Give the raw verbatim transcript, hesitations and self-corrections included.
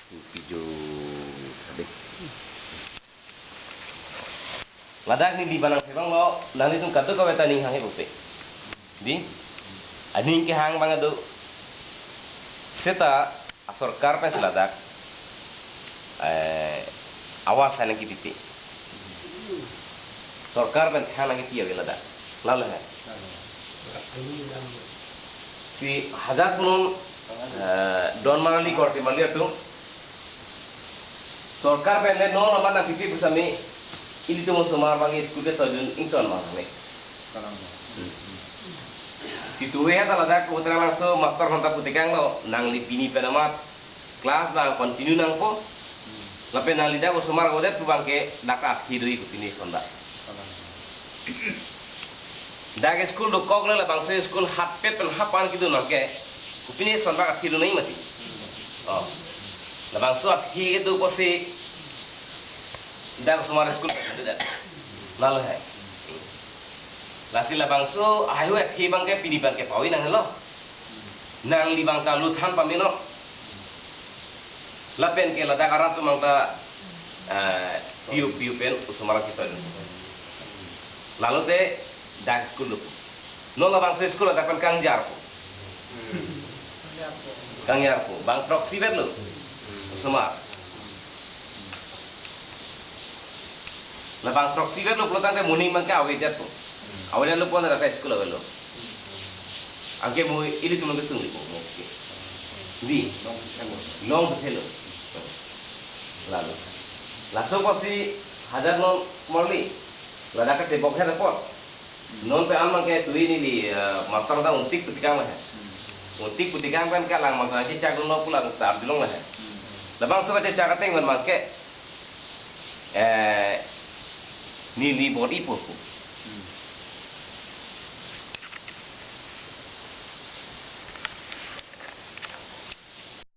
Pijo. Ladak neli bang nang sebang lo, nanglitum kadokave ta ning hanghe pupe. Di? Aning kehang abang do. Seta asorkar pen si ladak, eh, awas ane kipipe. Sorkar pen than nangkipi ave ladak. Lalo he. Si hajat non, eh, don marli korte marli atum. Sorkar pen le non amat nangpipe pusitame ilitum osomar abang school ke tojun ington mang ne. Situ ya ta ladak Uttara Langso master hanta putekang lo, nangli pini pen amat class abang continue nangpo. Lapen nangli dak osomar godet pu abangke dak athi do-i kopine sonda. Dak school dokok le labangso school hatpet pen hapan kedo nangke kopine sonda athi do-nai mati. Oh. Labangso athi kedo pusi dak osomar school pen kedo dak. Lalo he. Lasi labangso ahi athi abangke pini abangke pavoi nanghelo. Nangli abang ta luthan pameno. Lapen ke ladak arat atum abang ta, eh, piu piu pen osomar ketoidet. Lalo te dak school lo. Non labangso school ladak pen kangjarpo. Kangjarpo. Bang throksi vet lo. Osomar. Labang throksi vet lo pulotangte moning abangke avedetpo. Avedetlo pon dak school avelo. Anke mo ilitum kesung lipo mo ke. Di. Long bethelo. Lalo. Laso pusi hajat non marli. Ladak ke tebok he report. Non pen abangke tui neli, eh, master ta untik putekang la he. Untik putekang pen kalang master aji chak non pulang tar dilong la he. Labangso kachechak ateng pen abangke, eh, neli bor-ipo.